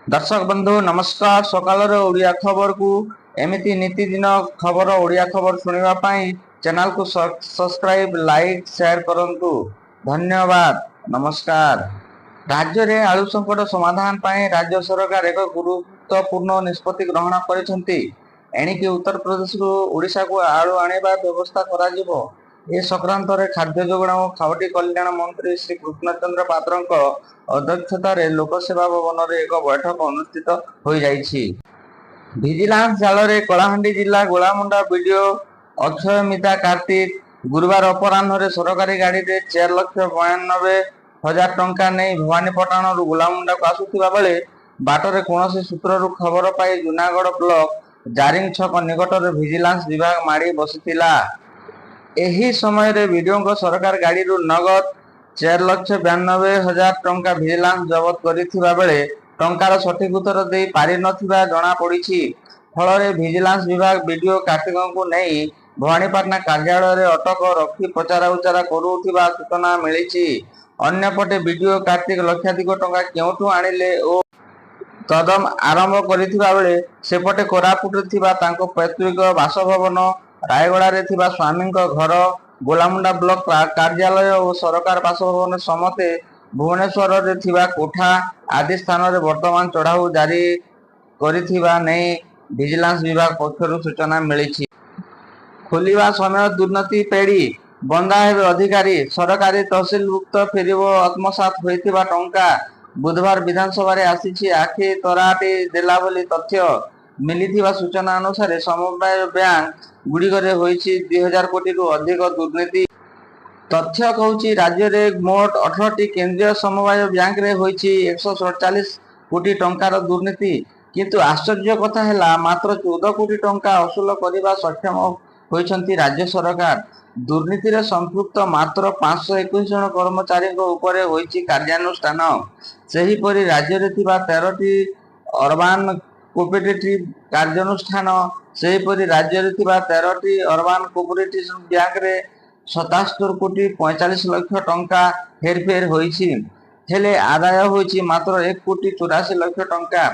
ଦର୍ଶକ ବନ୍ଧୁ, ନମସ୍କାର। ସକାଳର ଓଡ଼ିଆ ଖବରକୁ ଏମିତି ନିତିଦିନ ଖବର, ଓଡ଼ିଆ ଖବର ଶୁଣିବା ପାଇଁ ଚ୍ୟାନେଲକୁ ସବସ୍କ୍ରାଇବ, ଲାଇକ୍, ସେୟାର କରନ୍ତୁ। ଧନ୍ୟବାଦ, ନମସ୍କାର। ରାଜ୍ୟରେ ଆଳୁ ସଙ୍କଟ ସମାଧାନ ପାଇଁ ରାଜ୍ୟ ସରକାର ଏକ ଗୁରୁତ୍ୱପୂର୍ଣ୍ଣ ନିଷ୍ପତ୍ତି ଗ୍ରହଣ କରିଛନ୍ତି। ଏଣିକି ଉତ୍ତରପ୍ରଦେଶରୁ ଓଡ଼ିଶାକୁ ଆଳୁ ଆଣିବା ବ୍ୟବସ୍ଥା କରାଯିବ। ଏ ସଂକ୍ରାନ୍ତରେ ଖାଦ୍ୟ ଯୋଗାଣ ଓ ଖାଉଟି କଲ୍ୟାଣ ମନ୍ତ୍ରୀ ଶ୍ରୀ କୃଷ୍ଣଚନ୍ଦ୍ର ପାତ୍ରଙ୍କ ଅଧ୍ୟକ୍ଷତାରେ ଲୋକସେବା ଭବନରେ ଏକ ବୈଠକ ଅନୁଷ୍ଠିତ ହୋଇଯାଇଛି। ଭିଜିଲାନ୍ସ ଜାଲରେ କଳାହାଣ୍ଡି ଜିଲ୍ଲା ଗୋଲାମୁଣ୍ଡା ବିଡିଓ ଅକ୍ଷୟମିତା କାର୍ତ୍ତିକ। ଗୁରୁବାର ଅପରାହ୍ନରେ ସରକାରୀ ଗାଡ଼ିରେ 4,92,000 ଟଙ୍କା ନେଇ ଭବାନୀପାଟଣାରୁ ଗୋଲାମୁଣ୍ଡାକୁ ଆସୁଥିବା ବେଳେ ବାଟରେ କୌଣସି ସୂତ୍ରରୁ ଖବର ପାଇ ଜୁନାଗଡ଼ ବ୍ଲକ ଜାରିଙ୍ଗ ଛକ ନିକଟରେ ଭିଜିଲାନ୍ସ ବିଭାଗ ମାଡ଼ି ବସିଥିଲା। ଏହି ସମୟରେ ବିଡିଓଙ୍କ ସରକାରୀ ଗାଡ଼ିରୁ ନଗଦ 4,92,000 ଟଙ୍କା ଭିଜିଲାନ୍ସ ଜବତ କରିଥିବା ବେଳେ ଟଙ୍କାର ସଠିକ ଉତ୍ତର ଦେଇ ପାରିନଥିବା ଜଣାପଡ଼ିଛି। ଫଳରେ ଭିଜିଲାନ୍ସ ବିଭାଗ ବିଡିଓ କାର୍ତ୍ତିକଙ୍କୁ ନେଇ ଭବାନୀପାଟଣା କାର୍ଯ୍ୟାଳୟରେ ଅଟକ ରଖି ପଚରାଉଚରା କରୁଥିବା ସୂଚନା ମିଳିଛି। ଅନ୍ୟପଟେ ବିଡିଓ କାର୍ତ୍ତିକ ଲକ୍ଷାଧିକ ଟଙ୍କା କେଉଁଠୁ ଆଣିଲେ ଓ ତଦନ୍ତ ଆରମ୍ଭ କରିଥିବା ବେଳେ ସେପଟେ କୋରାପୁଟରେ ଥିବା ତାଙ୍କ ପୈତୃକ ବାସଭବନ, ରାୟଗଡ଼ାରେ ଥିବା ସ୍ୱାମୀଙ୍କ ଘର, ଗୋଲାମୁଣ୍ଡା ବ୍ଲକ କାର୍ଯ୍ୟାଳୟ ଓ ସରକାର ବାସଭବନ ସମେତ ଭୁବନେଶ୍ୱରରେ ଥିବା କୋଠା ଆଦି ସ୍ଥାନରେ ବର୍ତ୍ତମାନ ଚଢ଼ାଉ ଜାରି କରିଥିବା ନେଇ ଭିଜିଲାନ୍ସ ବିଭାଗ ପକ୍ଷରୁ ସୂଚନା ମିଳିଛି। ଖୋଲିବା ସମୟ ଦୁର୍ନୀତି ପେଡ଼ି, ବନ୍ଧା ହେବେ ଅଧିକାରୀ, ସରକାରୀ ତହସିଲଭୁକ୍ତ ଫେରିବ ଆତ୍ମସାତ ହୋଇଥିବା ଟଙ୍କା। ବୁଧବାର ବିଧାନସଭାରେ ଆସିଛି ଆଖି ତରାଟି ଦେଲା ଭଳି ତଥ୍ୟ। ମିଳିଥିବା ସୂଚନା ଅନୁସାରେ, ସମବାୟ ବ୍ୟାଙ୍କ ଗୁଡ଼ିକରେ ହୋଇଛି 2000 କୋଟିରୁ ଅଧିକ ଦୁର୍ନୀତି। ତଥ୍ୟ କହୁଛି, ରାଜ୍ୟରେ ମୋଟ 18ଟି କେନ୍ଦ୍ରୀୟ ସମବାୟ ବ୍ୟାଙ୍କରେ ହୋଇଛି 147 କୋଟି ଟଙ୍କାର ଦୁର୍ନୀତି। କିନ୍ତୁ ଆଶ୍ଚର୍ଯ୍ୟ କଥା ହେଲା, ମାତ୍ର 14 କୋଟି ଟଙ୍କା ଅସୁଲ କରିବା ସକ୍ଷମ ହୋଇଛନ୍ତି ରାଜ୍ୟ ସରକାର। ଦୁର୍ନୀତିରେ ସମ୍ପୃକ୍ତ ମାତ୍ର 521 ଜଣ କର୍ମଚାରୀଙ୍କ ଉପରେ ହୋଇଛି କାର୍ଯ୍ୟାନୁଷ୍ଠାନ। ସେହିପରି ରାଜ୍ୟରେ ଥିବା 13ଟି ଅର୍ବାନ କୋପରେଟିଭ କାର୍ଯ୍ୟାନୁଷ୍ଠାନ ସେହିପରି ରାଜ୍ୟରେ ଥିବା 13ଟି ଅର୍ବାନ କୋପରେଟିଭ ବ୍ୟାଙ୍କରେ 77 କୋଟି 45 ଲକ୍ଷ ଟଙ୍କା ହେରଫେର ହୋଇଛି। ହେଲେ ଆଦାୟ ହୋଇଛି ମାତ୍ର 1 କୋଟି 84 ଲକ୍ଷ ଟଙ୍କା।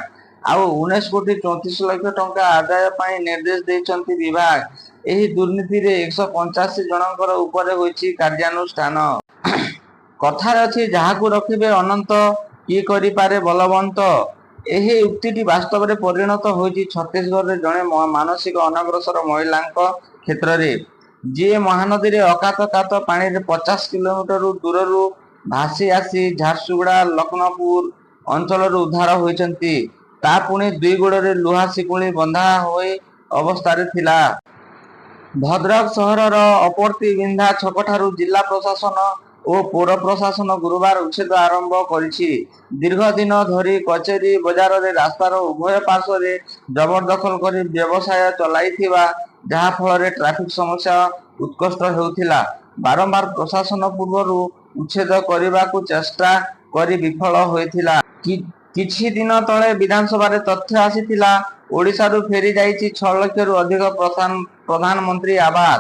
ଆଉ 19 କୋଟି 34 ଲକ୍ଷ ଟଙ୍କା ଆଦାୟ ପାଇଁ ନିର୍ଦ୍ଦେଶ ଦେଇଛନ୍ତି ବିଭାଗ। ଏହି ଦୁର୍ନୀତିରେ 185 ଜଣଙ୍କର ଉପରେ ହୋଇଛି କାର୍ଯ୍ୟାନୁଷ୍ଠାନ। କଥାରେ ଅଛି, ଯାହାକୁ ରଖିବେ ଅନନ୍ତ, କି କରିପାରେ ବଲବନ୍ତ। ଏହି ଉକ୍ତିଟି ବାସ୍ତବରେ ପରିଣତ ହୋଇଛି ଛତିଶଗଡ଼ରେ ଜଣେ ମାନସିକ ଅନଗ୍ରସର ମହିଳାଙ୍କ କ୍ଷେତ୍ରରେ, ଯିଏ ମହାନଦୀରେ ଅକାତ କାତ ପାଣିରେ 50 କିଲୋମିଟର ଦୂରରୁ ଭାସି ଆସି ଝାରସୁଗୁଡ଼ା ଲଖନପୁର ଅଞ୍ଚଳରୁ ଉଦ୍ଧାର ହୋଇଛନ୍ତି। ତା ପୁଣି ଦୁଇ ଗୋଡ଼ରେ ଲୁହା ଶିକୁଳି ବନ୍ଧା ହୋଇ ଅବସ୍ଥାରେ ଥିଲା। ଭଦ୍ରକ ସହରର ଅପର୍ତ୍ତିବିନ୍ଧା ଛକଠାରୁ ଜିଲ୍ଲା ପ୍ରଶାସନ ଓ ପୌର ପ୍ରଶାସନ ଗୁରୁବାର ଉଚ୍ଛେଦ ଆରମ୍ଭ କରିଛି। ଦୀର୍ଘ ଦିନ ଧରି କଚେରୀ ବଜାରରେ ରାସ୍ତାର ଉଭୟ ପାର୍ଶ୍ୱରେ ଜବରଦଖଲ କରି ବ୍ୟବସାୟ ଚଳାଇଥିବା, ଯାହା ଫଳରେ ଟ୍ରାଫିକ ସମସ୍ୟା ଉତ୍କଟ ହେଉଥିଲା। ବାରମ୍ବାର ପ୍ରଶାସନ ପୂର୍ବରୁ ଉଚ୍ଛେଦ କରିବାକୁ ଚେଷ୍ଟା କରି ବିଫଳ ହୋଇଥିଲା। କିଛି ଦିନ ତଳେ ବିଧାନସଭାରେ ତଥ୍ୟ ଆସିଥିଲା, ଓଡ଼ିଶାରୁ ଫେରି ଯାଇଛି 6 ଲକ୍ଷରୁ ଅଧିକ ପ୍ରଧାନମନ୍ତ୍ରୀ ଆବାସ।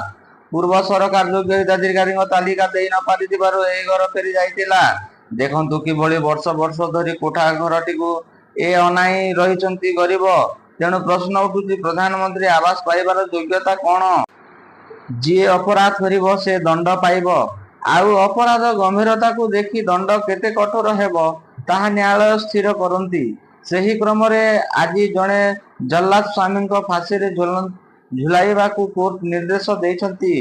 ପୂର୍ବ ସରକାର ଯୋଗ୍ୟ ହିତାଧିକାରୀଙ୍କ ତାଲିକା ଦେଇ ନ ପାରିଥିବାରୁ ଏହି ଘର ଫେରି ଯାଇଥିଲା। ଦେଖନ୍ତୁ କିଭଳି ବର୍ଷ ବର୍ଷ ଧରି କୋଠା ଘରଟିକୁ ଏ ଅନାଇ ରହିଛନ୍ତି ଗରିବ। ତେଣୁ ପ୍ରଶ୍ନ ଉଠୁଛି, ପ୍ରଧାନମନ୍ତ୍ରୀ ଆବାସ ପାଇବାର ଯୋଗ୍ୟତା କଣ? ଯିଏ ଅପରାଧ କରିବ, ସେ ଦଣ୍ଡ ପାଇବ। ଆଉ ଅପରାଧ ଗମ୍ଭୀରତାକୁ ଦେଖି ଦଣ୍ଡ କେତେ କଠୋର ହେବ, ତାହା ନ୍ୟାୟାଳୟ ସ୍ଥିର କରନ୍ତି। ସେହି କ୍ରମରେ ଆଜି ଜଣେ ଜଲ୍ଲାଦ ସ୍ୱାମୀଙ୍କ ଫାଶୀରେ ଝୁଲାଇବାକୁ କୋର୍ଟ ନିର୍ଦ୍ଦେଶ ଦେଇଛନ୍ତି।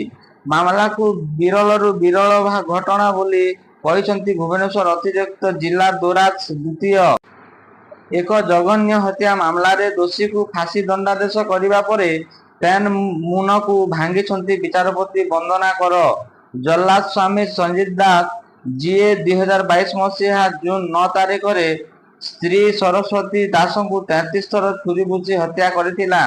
ମାମଲାକୁ ବିରଳରୁ ବିରଳ ଘଟଣା ବୋଲି କହିଛନ୍ତି ଭୁବନେଶ୍ୱର ଅତିରିକ୍ତ ଜିଲ୍ଲା ଦୌରା ଦ୍ୱିତୀୟ। ଏକ ଜଘନ୍ୟ ହତ୍ୟା ମାମଲାରେ ଦୋଷୀକୁ ଫାଶୀ ଦଣ୍ଡାଦେଶ କରିବା ପରେ ପେନ୍ ମୁନକୁ ଭାଙ୍ଗିଛନ୍ତି ବିଚାରପତି ବନ୍ଦନା କର। ଜଲ୍ଲାଦ ସ୍ୱାମୀ ସଞ୍ଜିତ ଦାସ, ଯିଏ 2022 ମସିହା ଜୁନ 9 ତାରିଖରେ ସ୍ତ୍ରୀ ସରସ୍ୱତୀ ଦାସଙ୍କୁ 33 ଥର ଛୁରୀ ଭୁସି ହତ୍ୟା କରିଥିଲା।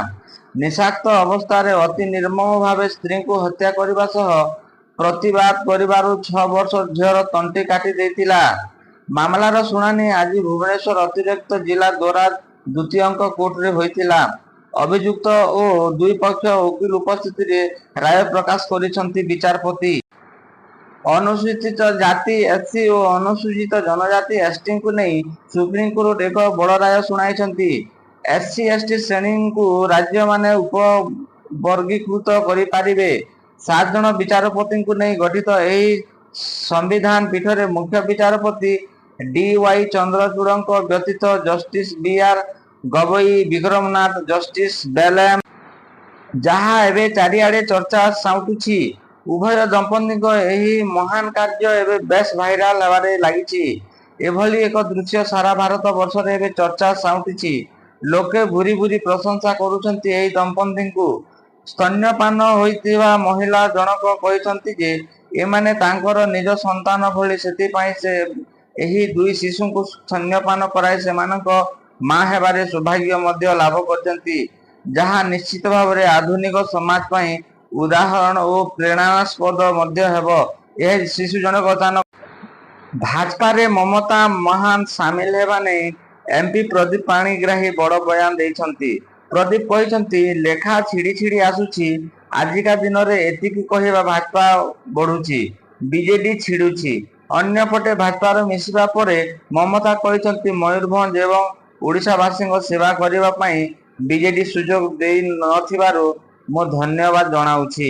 ନିଶାସକ୍ତ ଅବସ୍ଥାରେ ଅତି ନିର୍ମମ ଭାବେ ସ୍ତ୍ରୀଙ୍କୁ ହତ୍ୟା କରିବା ସହ ପ୍ରତିବାଦ କରିବାରୁ 6 ବର୍ଷ ଝିଅର ତଣ୍ଟି କାଟି ଦେଇଥିଲା। ମାମଲାର ଶୁଣାଣି ଆଜି ଭୁବନେଶ୍ୱର ଅତିରିକ୍ତ ଜିଲ୍ଲା ଦୌରା ଦ୍ୱିତୀୟଙ୍କ କୋର୍ଟରେ ହୋଇଥିଲା। ଅଭିଯୁକ୍ତ ଓ ଦୁଇ ପକ୍ଷ ଓକିଲ ଉପସ୍ଥିତିରେ ରାୟ ପ୍ରକାଶ କରିଛନ୍ତି ବିଚାରପତି। ଅନୁସୂଚିତ ଜାତି ଏସସି ଓ ଅନୁସୂଚିତ ଜନଜାତି ଏସଟିଙ୍କୁ ନେଇ ସୁପ୍ରିମକୋର୍ଟ ଏକ ବଡ଼ ରାୟ ଶୁଣାଇଛନ୍ତି। ଏସସି ଏସଟି ଶ୍ରେଣୀଙ୍କୁ ରାଜ୍ୟମାନେ ଉପବର୍ଗୀକୃତ କରିପାରିବେ। 7 ଜଣ ବିଚାରପତିଙ୍କୁ ନେଇ ଗଠିତ ଏହି ସମ୍ବିଧାନ ପୀଠରେ ମୁଖ୍ୟ ବିଚାରପତି ଡି ୱାଇ ଚନ୍ଦ୍ରଚୂଡ଼ଙ୍କ ବ୍ୟତୀତ ଜଷ୍ଟିସ ବି ଆର ଗବଇ, ବିକ୍ରମ ନାଥ, ଜଷ୍ଟିସ ଏଲ ଏମ ଯାହା ଏବେ ଚାରିଆଡେ ଚର୍ଚ୍ଚା ସାଉଁଟୁଛି। ଉଭୟ ଦମ୍ପତିଙ୍କ ଏହି ମହାନ କାର୍ଯ୍ୟ ଏବେ ବେଶ୍ ଭାଇରାଲ ହେବାରେ ଲାଗିଛି। ଏଭଳି ଏକ ଦୃଶ୍ୟ ସାରା ଭାରତ ବର୍ଷରେ ଏବେ ଚର୍ଚ୍ଚା ସାଉଁଟିଛି। ଲୋକେ ଭୁରି ଭୁରି ପ୍ରଶଂସା କରୁଛନ୍ତି ଏହି ଦମ୍ପତିଙ୍କୁ। ସ୍ତନ୍ୟପାନ ହୋଇଥିବା ମହିଳା ଜଣକ କହିଛନ୍ତି ଯେ, ଏମାନେ ତାଙ୍କର ନିଜ ସନ୍ତାନ ଭଳି, ସେଥିପାଇଁ ସେ ଏହି ଦୁଇ ଶିଶୁଙ୍କୁ ସ୍ତନ୍ୟପାନ କରାଇ ସେମାନଙ୍କ ମା ହେବାର ସୌଭାଗ୍ୟ ମଧ୍ୟ ଲାଭ କରିଛନ୍ତି, ଯାହା ନିଶ୍ଚିତ ଭାବରେ ଆଧୁନିକ ସମାଜ ପାଇଁ ଉଦାହରଣ ଓ ପ୍ରେରଣାସ୍ପଦ ମଧ୍ୟ ହେବ। ଏହି ଶିଶୁ ଜଣକ ଅଚାନକ ଭାଜପାରେ ମମତା ମହାନ୍ତ ସାମିଲ ହେବା ନେଇ ଏମ୍ପି ପ୍ରଦୀପ ପାଣିଗ୍ରାହୀ ବଡ଼ ବୟାନ ଦେଇଛନ୍ତି। ପ୍ରଦୀପ କହିଛନ୍ତି, ଲେଖା ଛିଡ଼ି ଛିଡ଼ି ଆସୁଛି। ଆଜିକା ଦିନରେ ଏତିକି କହିବା, ଭାଜପା ବଢୁଛି, ବିଜେଡି ଛିଡୁଛି। ଅନ୍ୟପଟେ ଭାଜପାରେ ମିଶିବା ପରେ ମମତା କହିଛନ୍ତି, ମୟୂରଭଞ୍ଜ ଏବଂ ଓଡ଼ିଶାବାସୀଙ୍କ ସେବା କରିବା ପାଇଁ ବିଜେଡି ସୁଯୋଗ ଦେଇନଥିବାରୁ ମୁଁ ଧନ୍ୟବାଦ ଜଣାଉଛି।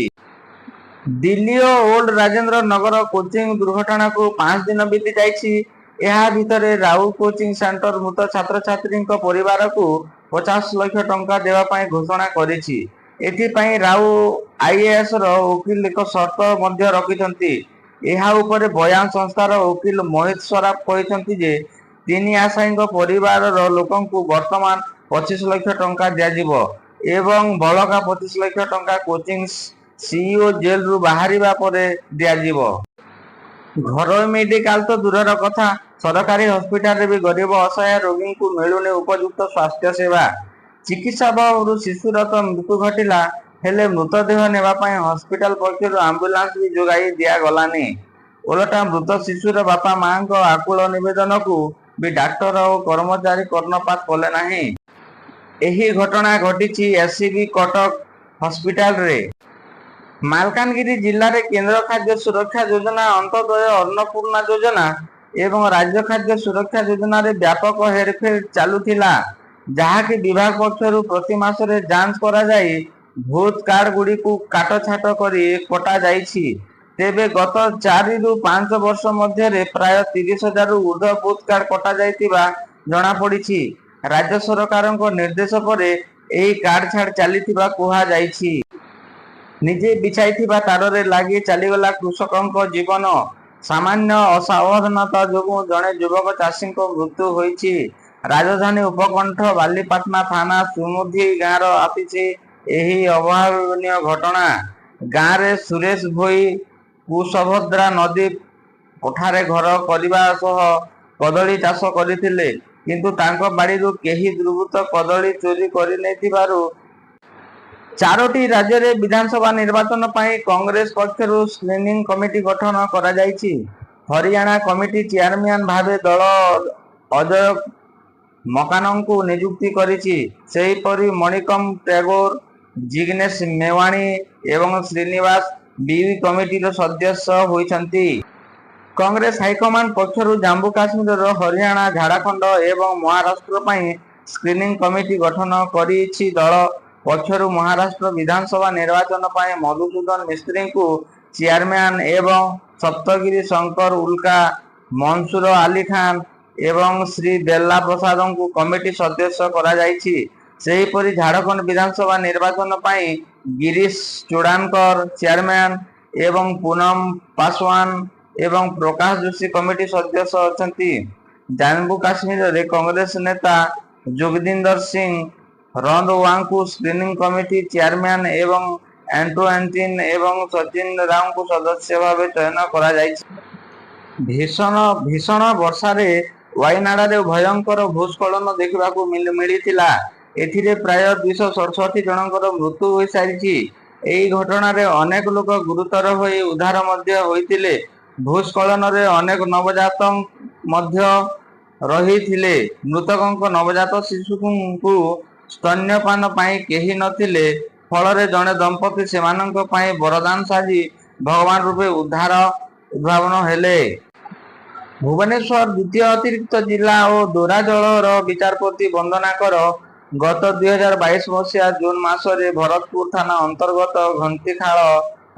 ଦିଲ୍ଲୀ ଓ ଓଲ୍ଡ ରାଜେନ୍ଦ୍ର ନଗର କୋଚିଂ ଦୁର୍ଘଟଣାକୁ 5 ଦିନ ବିତି ଯାଇଛି। ଏହା ଭିତରେ ରାଉ କୋଚିଂ ସେଣ୍ଟର ମୃତ ଛାତ୍ରଛାତ୍ରୀଙ୍କ ପରିବାରକୁ 50 ଲକ୍ଷ ଟଙ୍କା ଦେବା ପାଇଁ ଘୋଷଣା କରିଛି। ଏଥିପାଇଁ ରାଉ ଆଇଏଏସର ଓକିଲ ଏକ ସର୍ତ୍ତ ମଧ୍ୟ ରଖିଛନ୍ତି। ଏହା ଉପରେ ବୟାନ ସଂସ୍ଥାର ଓକିଲ ମୋହିତ ସରାଫ କହିଛନ୍ତି ଯେ, ତିନି ଆଶାୟୀଙ୍କ ପରିବାରର ଲୋକଙ୍କୁ ବର୍ତ୍ତମାନ 25 ଲକ୍ଷ ଟଙ୍କା ଦିଆଯିବ ଏବଂ ବଳକା 25 ଲକ୍ଷ ଟଙ୍କା କୋଚିଂ ସିଇଓ ଜେଲରୁ ବାହାରିବା ପରେ ଦିଆଯିବ। ଘରୋଇ ମେଡିକାଲ ତ ଦୂରର କଥା, ସରକାରୀ ହସ୍ପିଟାଲରେ ବି ଗରିବ ଅସହାୟ ରୋଗୀଙ୍କୁ ମିଳୁନି ଉପଯୁକ୍ତ ସ୍ୱାସ୍ଥ୍ୟ ସେବା। ଚିକିତ୍ସା ଅଭାବରୁ ଶିଶୁର ତ ମୃତ୍ୟୁ ଘଟିଲା, ହେଲେ ମୃତଦେହ ନେବା ପାଇଁ ହସ୍ପିଟାଲ ପକ୍ଷରୁ ଆମ୍ବୁଲାନ୍ସ ବି ଯୋଗାଇ ଦିଆଗଲାନି। ଓଲଟା ମୃତ ଶିଶୁର ବାପା ମାଙ୍କ ଆକୁଳ ନିବେଦନକୁ ବି ଡାକ୍ତର ଓ କର୍ମଚାରୀ କର୍ଣ୍ଣପାତ କଲେ ନାହିଁ। ଏହି ଘଟଣା ଘଟିଛି ଏସସିବି କଟକ ହସ୍ପିଟାଲରେ। ମାଲକାନଗିରି ଜିଲ୍ଲାରେ କେନ୍ଦ୍ର ଖାଦ୍ୟ ସୁରକ୍ଷା ଯୋଜନା, ଅନ୍ତ୍ୟୋଦୟ ଅନ୍ନପୂର୍ଣ୍ଣା ଯୋଜନା ଏବଂ ରାଜ୍ୟ ଖାଦ୍ୟ ସୁରକ୍ଷା ଯୋଜନାରେ ବ୍ୟାପକ ହେରଫେର ଚାଲୁଥିଲା, ଯାହାକି ବିଭାଗ ପକ୍ଷରୁ ପ୍ରତି ମାସରେ ଯାଞ୍ଚ କରାଯାଇ ବୁଥ କାର୍ଡ ଗୁଡ଼ିକୁ କାଟଛାଟ କରି କଟାଯାଇଛି। ତେବେ ଗତ 4ରୁ 5 ବର୍ଷ ମଧ୍ୟରେ ପ୍ରାୟ 30 ହଜାରରୁ ଉର୍ଦ୍ଧ୍ୱ ବୁଥ କାର୍ଡ କଟାଯାଇଥିବା ଜଣାପଡ଼ିଛି। ରାଜ୍ୟ ସରକାରଙ୍କ ନିର୍ଦ୍ଦେଶ ପରେ ଏହି କାଟଛାଟ ଚାଲିଥିବା କୁହାଯାଇଛି। ନିଜେ ବିଛାଇଥିବା ତାରରେ ଲାଗି ଚାଲିଗଲା କୃଷକଙ୍କ ଜୀବନ। ସାମାନ୍ୟ ଅସାବଧାନତା ଯୋଗୁଁ ଜଣେ ଯୁବକ ଚାଷୀଙ୍କ ମୃତ୍ୟୁ ହୋଇଛି। ରାଜଧାନୀ ଉପକଣ୍ଠ ବାଲିପାଟଣା ଥାନା ସୁମୁଧି ଗାଁର ଆସିଛି ଏହି ଅଭାବନୀୟ ଘଟଣା। ଗାଁରେ ସୁରେଶ ଭୋଇ କୁଶଭଦ୍ରା ନଦୀ ପଠାରେ ଘର କରିବା ସହ କଦଳୀ ଚାଷ କରିଥିଲେ। କିନ୍ତୁ ତାଙ୍କ ବାଡ଼ିରୁ କେହି ଦୁର୍ବୃତ୍ତ କଦଳୀ ଚୋରି କରିନେଇଥିବାରୁ ଚାରୋଟି ରାଜ୍ୟରେ ବିଧାନସଭା ନିର୍ବାଚନ ପାଇଁ କଂଗ୍ରେସ ପକ୍ଷରୁ ସ୍କ୍ରିନିଂ କମିଟି ଗଠନ କରାଯାଇଛି। ହରିୟାଣା କମିଟି ଚେୟାରମ୍ୟାନ ଭାବେ ଦଳ ଅଜୟ ମକାନଙ୍କୁ ନିଯୁକ୍ତି କରିଛି। ସେହିପରି ମଣିକମ ଟ୍ୟାଗୋର, ଜିଗ୍ନେଶ ମେୱାଣୀ ଏବଂ ଶ୍ରୀନିବାସ ବି କମିଟିର ସଦସ୍ୟ ହୋଇଛନ୍ତି। କଂଗ୍ରେସ ହାଇକମାଣ୍ଡ ପକ୍ଷରୁ ଜାମ୍ମୁ କାଶ୍ମୀର, ହରିୟାଣା, ଝାଡଖଣ୍ଡ ଏବଂ ମହାରାଷ୍ଟ୍ର ପାଇଁ ସ୍କ୍ରିନିଂ କମିଟି ଗଠନ କରିଛି। ଦଳ ପକ୍ଷରୁ ମହାରାଷ୍ଟ୍ର ବିଧାନସଭା ନିର୍ବାଚନ ପାଇଁ ମଧୁସୂଦନ ମିସ୍ତ୍ରୀଙ୍କୁ ଚେୟାରମ୍ୟାନ ଏବଂ ସପ୍ତଗିରି ଶଙ୍କର ଉଲ୍କା, ମନସୁର ଅଲି ଖାନ ଏବଂ ଶ୍ରୀ ବେଲା ପ୍ରସାଦଙ୍କୁ କମିଟି ସଦସ୍ୟ କରାଯାଇଛି। ସେହିପରି ଝାଡଖଣ୍ଡ ବିଧାନସଭା ନିର୍ବାଚନ ପାଇଁ ଗିରିଶ ଚୋଡାନକର ଚେୟାରମ୍ୟାନ ଏବଂ ପୁନମ ପାସୱାନ ଏବଂ ପ୍ରକାଶ ଯୋଶୀ କମିଟି ସଦସ୍ୟ ଅଛନ୍ତି। ଜାମ୍ମୁ କାଶ୍ମୀରରେ କଂଗ୍ରେସ ନେତା Yoginder Singh ରନ୍ଧୱାଙ୍କୁ screening committee chairman ଏବଂ ଆଣ୍ଟୋ ଆଣ୍ଟିନ ଏବଂ ସଚିନ ରାଓଙ୍କୁ ସଦସ୍ୟ ଭାବେ ଚୟନ କରାଯାଇଛି। ଭୀଷଣ ଭୀଷଣ ବର୍ଷାରେ ୱାଇନାଡରେ ଭୟଙ୍କର ଭୂସ୍ଖଳନ ଦେଖିବାକୁ ମିଳିଥିଲା। ଏଥିରେ ପ୍ରାୟ 267 ଜଣଙ୍କର ମୃତ୍ୟୁ ହୋଇସାରିଛି। ଏହି ଘଟଣାରେ ଅନେକ ଲୋକ ଗୁରୁତର ହୋଇ ଉଦ୍ଧାର ମଧ୍ୟ ହୋଇଥିଲେ। ଭୂସ୍ଖଳନରେ ଅନେକ ନବଜାତ ମଧ୍ୟ ରହିଥିଲେ। ମୃତକଙ୍କ ନବଜାତ ଶିଶୁଙ୍କୁ ସ୍ତନ୍ୟପାନ ପାଇଁ କେହି ନଥିଲେ। ଫଳରେ ଜଣେ ଦମ୍ପତି ସେମାନଙ୍କ ପାଇଁ ବରଦାନ ସାଜି ଭଗବାନ ରୂପେ ଉଦ୍ଧାର ଉଦ୍ଭାବନ ହେଲେ। ଭୁବନେଶ୍ୱର ଦ୍ୱିତୀୟ ଅତିରିକ୍ତ ଜିଲ୍ଲା ଓ ଦୌରାଜଜର ବିଚାରପତି ବନ୍ଦନା କର ଗତ 2022 ମସିହା ଜୁନ ମାସରେ ଭରତପୁର ଥାନା ଅନ୍ତର୍ଗତ ଘନ୍ତିଖାଳ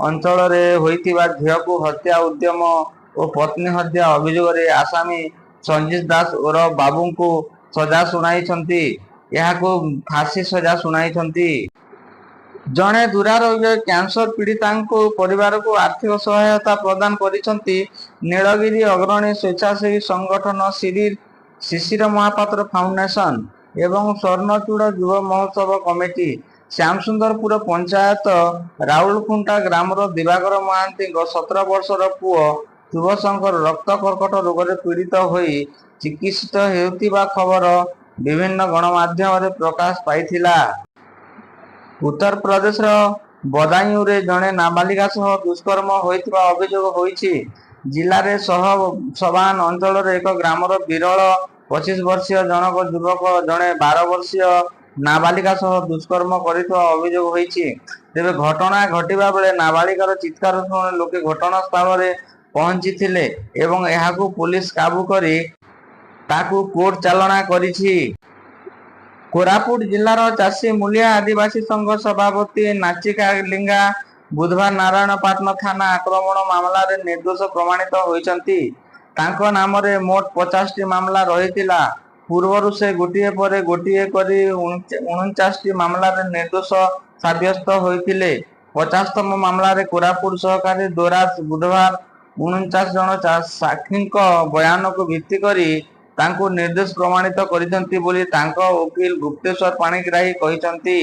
ଅଞ୍ଚଳରେ ହୋଇଥିବା ଝିଅକୁ ହତ୍ୟା ଉଦ୍ୟମ ଓ ପତ୍ନୀ ହତ୍ୟା ଅଭିଯୋଗରେ ଆସାମୀ ସଞ୍ଜିତ ଦାସ ଓରଫ ବାବୁଙ୍କୁ ସଜା ଶୁଣାଇଛନ୍ତି। ଏହାକୁ ଫାଶୀ ସଜା ଶୁଣାଇଛନ୍ତି। ଜଣେ ଦୁରାରୋଗ୍ୟ କ୍ୟାନସର ପୀଡ଼ିତାଙ୍କ ପରିବାରକୁ ଆର୍ଥିକ ସହାୟତା ପ୍ରଦାନ କରିଛନ୍ତି ନୀଳଗିରି ଅଗ୍ରଣୀ ସ୍ୱେଚ୍ଛାସେବୀ ସଂଗଠନ ଶିଶିର ମହାପାତ୍ର ଫାଉଣ୍ଡେସନ ଏବଂ ସ୍ୱର୍ଣ୍ଣଚୂଡ଼ ଯୁବ ମହୋତ୍ସବ କମିଟି। ଶ୍ୟାମସୁନ୍ଦରପୁର ପଞ୍ଚାୟତ ରାଉଳଖୁଣ୍ଟା ଗ୍ରାମର ଦିବାକର ମହାନ୍ତିଙ୍କ 17 ବର୍ଷର ପୁଅ ଶୁଭଶଙ୍କର ରକ୍ତ କର୍କଟ ରୋଗରେ ପୀଡ଼ିତ ହୋଇ ଚିକିତ୍ସିତ ହେଉଥିବା ଖବର ବିଭିନ୍ନ ଗଣମାଧ୍ୟମରେ ପ୍ରକାଶ ପାଇଥିଲା। ଉତ୍ତରପ୍ରଦେଶର ବଦାୟୁଁରେ ଜଣେ ନାବାଳିକା ସହ ଦୁଷ୍କର୍ମ ହୋଇଥିବା ଅଭିଯୋଗ ହୋଇଛି। ଜିଲ୍ଲାର ସହସବାନ ଅଞ୍ଚଳର ଏକ ଗ୍ରାମର ବିରଳ 25 ବର୍ଷୀୟ ଜଣକ ଯୁବକ ଜଣେ 12 ବର୍ଷୀୟ ନାବାଳିକା ସହ ଦୁଷ୍କର୍ମ କରିଥିବା ଅଭିଯୋଗ ହୋଇଛି। ତେବେ ଘଟଣା ଘଟିବା ବେଳେ ନାବାଳିକାର ଚିତ୍କାର ଶୁଣି ଲୋକେ ଘଟଣାସ୍ଥଳରେ ପହଞ୍ଚିଥିଲେ ଏବଂ ଏହାକୁ ପୋଲିସ କାବୁ କରି ତାକୁ କୋର୍ଟ ଚାଲାଣ କରିଛି। କୋରାପୁଟ ଜିଲ୍ଲାର ଚାଷୀ ମୂଲିଆ ଆଦିବାସୀ ସଂଘ ସଭାପତି ନାଚିକା ଲିଙ୍ଗା ବୁଧବାର ନାରାୟଣପାଟଣା ଥାନା ଆକ୍ରମଣ ମାମଲାରେ ନିର୍ଦ୍ଦୋଷ ପ୍ରମାଣିତ ହୋଇଛନ୍ତି। ତାଙ୍କ ନାମରେ ମୋଟ 50ଟି ମାମଲା ରହିଥିଲା। ପୂର୍ବରୁ ସେ ଗୋଟିଏ ପରେ ଗୋଟିଏ କରି 49ଟି ମାମଲାରେ ନିର୍ଦ୍ଦୋଷ ସାବ୍ୟସ୍ତ ହୋଇଥିଲେ। 50ତମ ମାମଲାରେ କୋରାପୁଟ ସହକାରୀ ଦୌରା ବୁଧବାର 49 ଜଣ ସାକ୍ଷୀଙ୍କ ବୟାନକୁ ଭିତ୍ତି କରି ତାଙ୍କୁ ନିର୍ଦ୍ଦୋଷ ପ୍ରମାଣିତ କରିଛନ୍ତି ବୋଲି ତାଙ୍କ ଓକିଲ ଗୁପ୍ତେଶ୍ୱର ପାଣିଗ୍ରାହୀ କହିଛନ୍ତି।